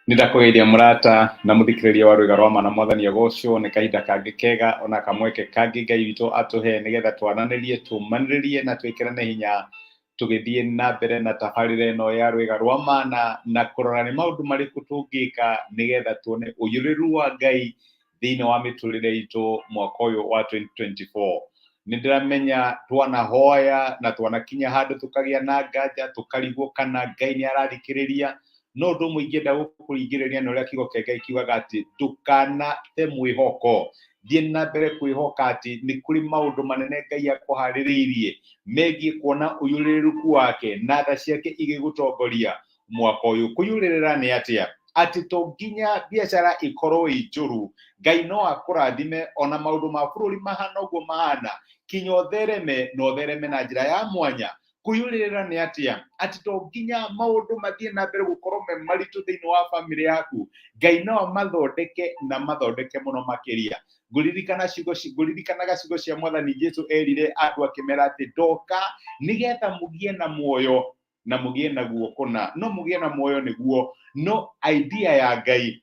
Nĩ ndakũgeithia mũrata na mũthikĩrĩria wa Rwĩga rwa Ma na Mwathani agocwo. Nĩ kahinda kangĩ kega ona kamweke kangĩ Ngai witũ atũhe nĩgetha twananĩrie, tũmanĩrĩrie na twĩkĩrane hinya tũgĩthiĩ na mbere na tabarĩra ĩno ya Rwĩga rwa Ma na kũrora nĩ maũndũ marĩkũ tũngĩka nĩgetha tuone ũiyũrĩrĩru wa Ngai thĩinĩ wa mĩtũrĩre itũ mwaka ũyũ wa 2024. Nĩ ndĩramenya twanahoya na twanakinya handũ tũkagĩa na nganja, tũkarigwo kana Ngai nĩ arathikĩrĩria. No ũndũ ũmwe ingĩenda gũkũringĩrĩria nĩ ũrĩa kiugo kĩa Ngai kiugaga atĩ ndũkanate mwĩhoko. Thiĩ na mbere kwĩhoka atĩ nĩ kũrĩ maũndũ manene Ngai akũharĩrĩirie megiĩ kuona ũiyũrĩrĩku wake na tha ciake igĩgũtongoria mwaka ũyũ. Kũiyũrĩrĩra nĩ atĩa? Atĩ to nginya biacara ĩkorwo ĩ njũru, Ngai no akũrathime ona maũndũ ma bũrũri mahana ũguo mahana, kinya ũthereme na ũthereme na njĩra ya mwanya. Kũiyũrĩrĩra nĩ atĩa? Atĩ to nginya maũndũ mathiĩ na mbere gũkorwo me maritũ thĩinĩ wa bamĩrĩ yaku, Ngai no amathondeke na mathondeke mũno makĩria. Ngũririkana ciugo, ngũririkanaga ciugo cia Mwathani Jesu erire andũ akĩmera atĩ ndoka nĩgetha mũgĩe na muoyo na mũgĩe naguo kũna. No mũgĩe na muoyo nĩguo, no idea ya Ngai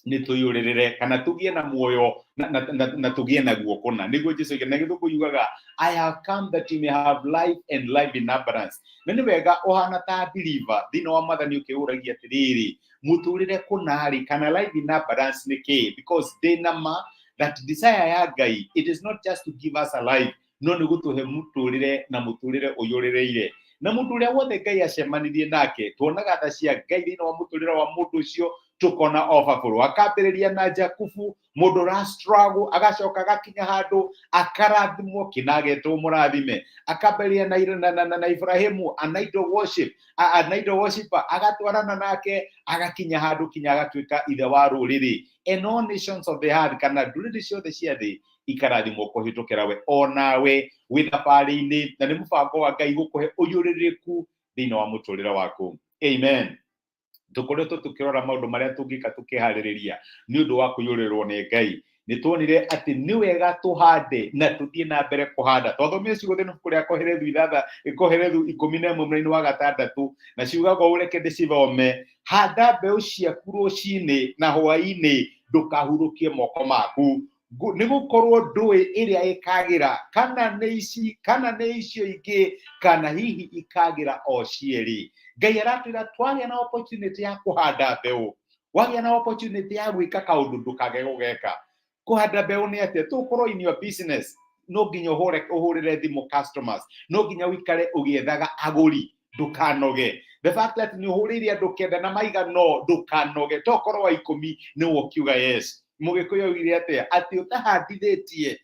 nĩ tũiyũrĩrĩre kana tũgĩe na muoyo na tũgĩe naguo kũna. Nĩguo Jesu oigire, na Gĩthũngũ yugaga, "I have come that you may have life and life in abundance." Na nĩ wega ũhana ta believer thĩinĩ wa Mwathani ũkĩũragia atĩrĩrĩ, mũtũrĩre kũna rĩ kana life in abundance nĩ kĩĩ? Because ndĩ na ma that desire ya Ngai, it is not just to give us a life, no nĩ gũtũhe mũtũrĩre na mũtũrĩre ũiyũrĩrĩire. Na mũndũ ũrĩa wothe Ngai acemanirie nake, tuonaga tha cia Ngai thĩinĩ wa mũtũrĩre wa mũndũ ũcio, tũkona overflow. Akambĩrĩria na Jakubu, mũndũ ũra struggle, agacoka agakinya handũ akarathimwo kĩna agetwo mũrathime. Akambĩrĩria na Ibrahimu, an idol worship, an idol worshipper, agatwarana nake agakinya handũ kinya agatuĩka ithe wa rũrĩrĩ, and all nations of the earth, kana ndũrĩrĩ ciothe cia thĩ ikarathimwo kũhĩtũkĩra we. Onawe wĩ thabarĩ-inĩ na nĩ mũbango wa Ngai gũkũhe ũiyũrĩrĩku thĩinĩ wa mũtũrĩre waku. Amen. Tũkoretwo tũkĩrora maũndũ marĩa tũngĩka tũkĩharĩrĩria nĩ ũndũ wa kũiyũrĩrwo nĩ Ngai. Nĩ tuonire atĩ nĩ wega tũhande na tũthiĩ na mbere kũhanda. Twathomire ciugo thĩinĩ ibuku rĩa Koherethu ithatha, Koherethu 11 mũraini wa gatandatũ, na ciugaga ũũ, reke ndĩcithome: "Handa mbeũ ciaku rũcinĩ na hwaĩ-inĩ, ndũkahurũkie moko maku, nĩ gũkorwo ndũĩ ĩrĩa ĩkagĩra, kana nĩ ici kana nĩ icio ingĩ, kana hihi ikagĩra o cierĩ." Ngai aratwĩra twagĩa na opportunity ya kũhanda mbeũ, wagĩa na opportunity ya gwĩka kaũndũ, ndũkage gũgeka. Kũhanda mbeũ nĩ atĩa? Tũkorwo in your business, no nginya ũhũre ũhũrĩre thimũ customers, no nginya ũikare ũgĩethaga agũri. Ndũkanoge. The fact that nĩ ũhũrĩire andũ kenda na maiga no, ndũkanoge. Tokorwo wa 10 nĩwe ũkiuga yes. Mũgĩkũyũ augire atĩa? Atĩ ũtahandithĩtie,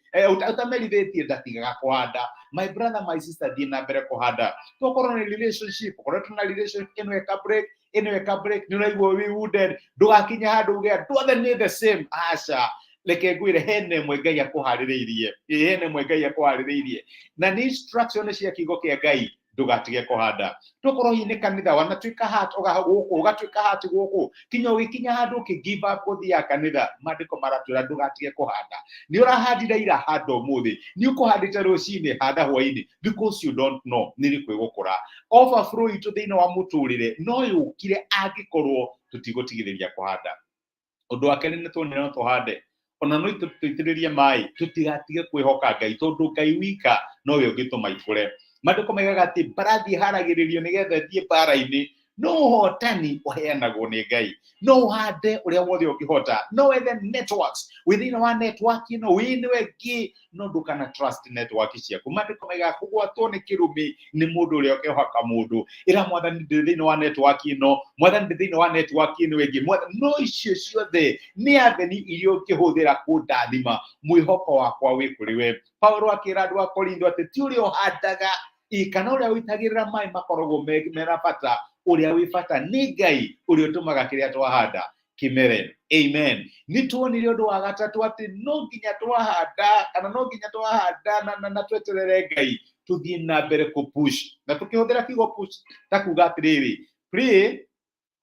ũtamerithĩtie ndatigaga kũhanda. My brother, my sister, thiĩ na mbere kũhanda. Tokorwo nĩ relationship ũkoretwo na relationship ĩno ĩka break, ĩno ĩka break, nĩ ũraigua wĩ wounded. Ndũgakinye handũ uge andũ othe nĩ the same. Aca, reke ngwĩre, hena ĩmwe Ngai akũharĩrĩirie. Ĩ, hena ĩmwe Ngai akũharĩrĩirie na nĩ instruction cia kiugo kĩa Ngai. Ndũgatige kũhanda. Tokorwo hihi nĩ kanitha, wanatuĩka hat gũkũ, ũgatuĩka hat gũkũ, kinya ũgĩkinya handũ ũkĩ give up gũthiaga kanitha. Maandĩko maratwĩra ndũgatige kũhanda. Nĩ ũrahandire ira, handa ũmũthĩ. Nĩ ũkũhandĩte rũcinĩ, handa hwainĩ, because you don't know nĩ rĩkũ ĩgũkũra. Overflow itũ thĩinĩ wa mũtũrĩre no yũkire angĩkorwo tũtigũtigithĩria kũhanda. Ũndũ wa kerĩ, nĩ tuonire no tũhande ona no tũitĩrĩrie maĩ, tũtigatige kwĩhoka Ngai, tondũ Ngai wika nowe ũngĩtũma ikũre. Maandĩko maigaga atĩ mbarathi ĩharagĩrĩrio nĩgetha ĩthiĩ mbara-inĩ, no ũhotani ũheanagwo nĩ Ngai. No ũhande ũrĩa wothe ũngĩhota, no wethe networks, wĩ thĩinĩ wa network ĩno, wĩ nĩwe ngĩ, no ndũkana trust network ciaku. Maandĩko maigaga kũgwatwo nĩ kĩrumi nĩ mũndũ ũrĩa ũkehoka mũndũ. Ĩra Mwathani, "Ndĩ thĩinĩ wa network ĩno, Mwathani, ndĩ thĩinĩ wa network ĩno ĩngĩ, Mwathani." No icio ciothe nĩ avenue iria ũngĩhũthĩra kũndathima. Mwĩhoko wakwa wĩ kũrĩ we. Paulo akĩra andũ a Korintho atĩ ti ũrĩa ũhandaga ĩ, kana ũrĩa ũitagĩrĩra maĩ makoragwo mena bata, ũrĩa wĩ bata nĩ Ngai ũrĩa ũtũmaga kĩrĩa twahanda kĩmere. Amen. Nĩ tuonire ũndũ wa gatatũ atĩ no nginya twahanda kana no nginya twahanda na tweterere Ngai, tũthiĩ na mbere kũ push, na tũkĩhũthĩra kiugo push ta kuga atĩrĩrĩ, pray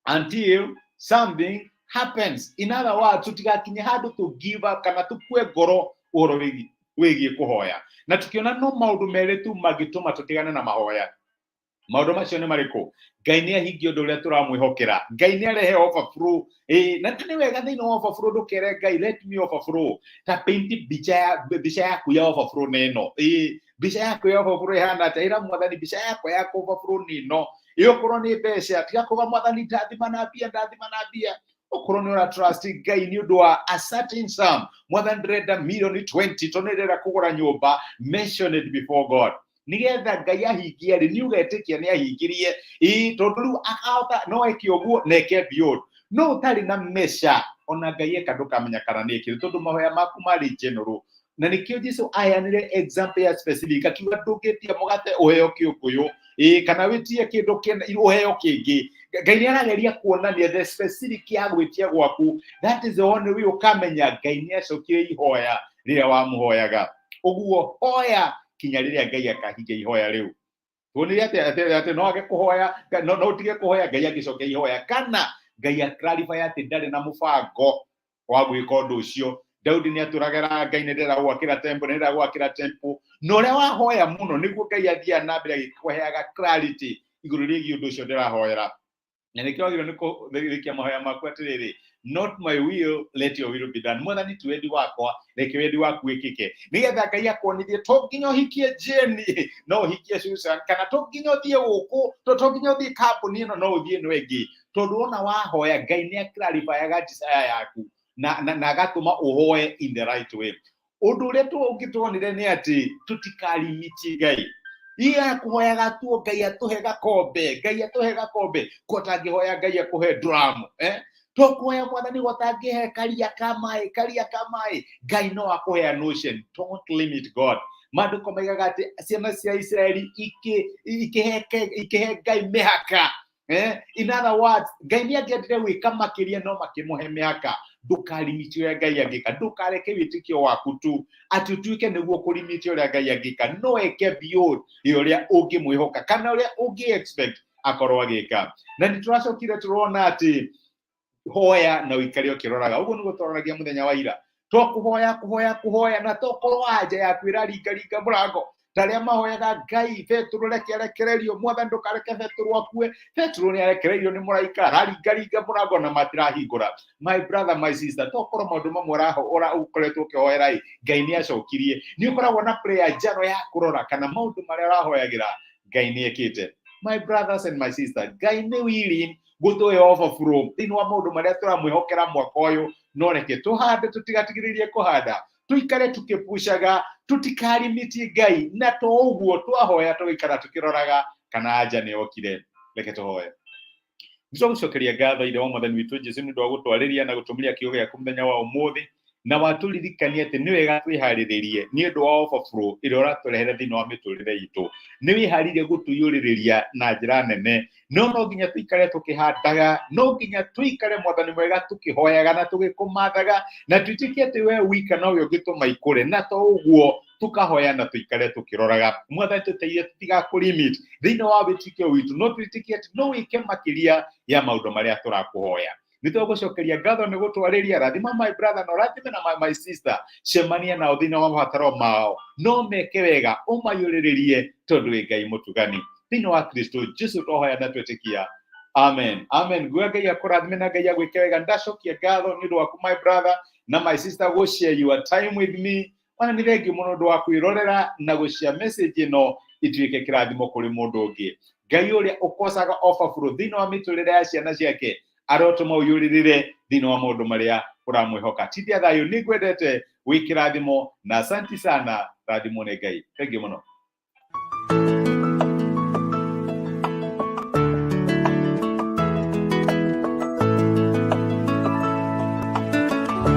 until something happens. In other words, tũtigakinye handũ to give up kana tũkue ngoro ũhoro wĩgiĩ kũhoya. Na tukiona no maũndũ merĩ tu mangĩtũma tũtigane na mahoya. Maũndũ macio nĩ marĩkũ? Ngai nĩ ahingia ũndũ ũrĩa tũramwĩhokera. Ngai nĩ arehe overflow. Ĩĩ, na nĩ wega thĩinĩ wa overflow ndũkere Ngai let me overflow. Ta paint mbica ya mbica yaku ya overflow nĩ ĩno. Ĩĩ, mbica yaku ya overflow ĩhana atĩa? Ĩra Mwathani mbica yakwa ya overflow nĩ ĩno. Ĩ okorwo nĩ mbeca, tiga kuga Mwathani ndathima na mbia, ndathima na mbia. Okorwo nĩ ũra trust Ngai nĩ ũndũ wa a certain sum, Mwathani ndĩrenda mirioni 20 tondũ nĩ ndĩrenda kũgũra nyũmba, mention it before God. Nigetha Ngai ahingie rĩ, nĩ ũgetĩkia nĩ ahingirie. Ĩĩ, tondũ rĩu akahota no eke ũguo na eke beyond. No ũtarĩ na measure, ona Ngai eka ndũkamenya kana nĩ ekire, tondũ mahoya maku marĩ general. Na nĩkĩo Jesu aheanire example ya specific, akiuga ndũngĩtia mũgate ũheo kĩũngũyũ, ĩĩ, kana wĩtie kĩndũ kĩna ũheo kĩngĩ. Ngai nĩ arageria kuonania the specific ya gwĩtia gwaku. That is the only way ũkamenya Ngai nĩ acokire ihoya rĩrĩa wamũhoyaga. Ũguo hoya kinya rĩrĩa Ngai akahingia ihoya rĩu. Tuonire atĩ atĩ atĩ no age kũhoya, no no ũtige kũhoya Ngai angĩcokia ihoya, kana Ngai aclarify atĩ ndarĩ na mũbango wa gwĩka ũndũ ũcio. Daudi nĩ atũragera Ngai nĩ ndĩrenda gwakĩra temple, nĩ ndĩrenda gwakĩra temple. Na ũrĩa wahoya mũno nĩguo Ngai athiaga na mbere agĩkũheaga clarity igũrũ rĩgiĩ ũndũ ũcio ndĩrahoera. Na nĩkĩo wagĩrĩirwo nĩ kũrĩkia mahoya maku atĩrĩrĩ, not my will, let your will be done. Mwathani, ti wendi wakwa, reke wendi waku wĩkĩke. Nĩgetha Ngai akuonithie to nginya ũhikie Jane, no ũhikie Susan, kana to nginya ũthiĩ gũkũ, to nginya ũthiĩ kambuni ĩno, no ũthiĩ ĩno ĩngĩ. Tondũ wona wahoya, Ngai nĩ aclarifyaga desire yaku na agatũma ũhoe in the right way. Ũndũ ũrĩa ũngĩ tuonire nĩ atĩ tũtikarimiti Ngai. Iya kũhoyaga tuo Ngai atũhe gakombe, Ngai atũhe gakombe, ko tangĩhoya Ngai akũhe drum, eh? Tũkũhoya Mwathani gotangĩhe karia ka maĩ, karia ka maĩ, Ngai no akũhe an ocean. Don't limit God. Maandĩko maigaga atĩ ciana cia Isiraeli ikĩhe Ngai mĩhaka. In other words, Ngai nĩ angĩendire gwĩka makĩria no makĩmũhe mĩhaka. Ndũkarimiti ũrĩa Ngai angĩka, ndũkareke wĩtĩkio waku tu atĩ ũtuĩke nĩguo kũrimiti ũrĩa Ngai angĩka. No eke beyond ya ũrĩa ũngĩmwĩhoka kana ũrĩa ũngĩ expect akorwo agĩka. Na nĩ tũracokire tũrona atĩ hoya na ũikare ũkĩroraga. Ũguo nĩguo twaranagia mũthenya wa ira. To kũhoya kũhoya kũhoya, na tokorwo anja yaku ĩraringaringa mũrango ta arĩa mahoyaga Ngai, Petero reke arekererio, Mwathani ndũkareke Petero akue. Petero nĩ arekereirio nĩ mũraika, araringaringa mũrango na matirahingũra. My brother, my sister, tokorwo maũndũ mamwe ũkoretwo ũkĩhoera ĩ, Ngai nĩ acokirie. Nĩ ũkoragwo na prayer njano ya kũrora kana maũndũ marĩa ũrahoyagĩra Ngai nĩ ekĩte. My brothers and my sister, Ngai nĩ willing gũtũhe overflow thĩinĩ wa maũndũ marĩa tũramwĩhokera mwaka ũyũ. No reke tũhande, tũtigatigĩrĩrie kũhanda, tũikare tũkĩpucaga, tũtikarimiti Ngai, na to ũguo twahoya tũgaikara tũkĩroraga kana anja nĩ yokire. Reke tũhoe. Nĩtwagũcokeria ngatho Ithe wa Mwathani witũ Jesu nĩ ũndũ wa gũtwarĩria na gũtũmĩria kiugo gĩaku mũthenya wa ũmũthĩ, na watũririkania atĩ nĩ wega twĩharĩrĩrie nĩ ũndũ wa overflow ĩrĩa ũratũrehere thĩinĩ wa mĩtũrĩre itũ. Nĩ wĩharĩirie gũtũiyũrĩrĩria na njĩra nene, no no nginya tũikare tũkĩhandaga, no nginya tũikare Mwathani mwega tũkĩhoyaga na tũgĩkũmathaga, na twĩtĩkie atĩ we wika nowe ũngĩtũma ikũre, na to ũguo tũkahoya na tũikare tũkĩroraga. Mwathani, tũteithie tũtigakũlimit thĩinĩ wa wĩtĩkio witũ, no twĩtĩkie atĩ no wĩke makĩria ya maũndũ marĩa tũrakũhoya. Nĩ tũgũcokeria ngatho nĩ gũtwarĩria. Rathima my brother na ũrathime na my sister, cemania nao thĩinĩ wa mabataro mao, no meke wega, ũmayũrĩrĩrie, tondũ wĩ Ngai mũtugani. Thĩinĩ wa Kristo Jesu twahoya na twĩtĩkia, amen, amen. Nguga Ngai akũrathime na Ngai agwĩke wega. Ndacokia ngatho nĩ ũndũ waku my brother na my sister go share your time with me. Ona nĩ thengiũ mũno ũndũ wa kwĩrorera na gũshare message ĩno ituĩke kĩrathimo kũrĩ mũndũ ũngĩ. Ngai ũrĩa ũkocaga overflow thĩinĩ wa mĩtũrĩre ya ciana ciake arotũma ũiyũrĩrĩre thĩinĩ wa maũndũ marĩa ũramwĩhoka. Tithia thayũ, nĩ ngwendete, wĩ kĩrathimo na asanti sana. Rathimwo nĩ Ngai. Thengiũ mũno.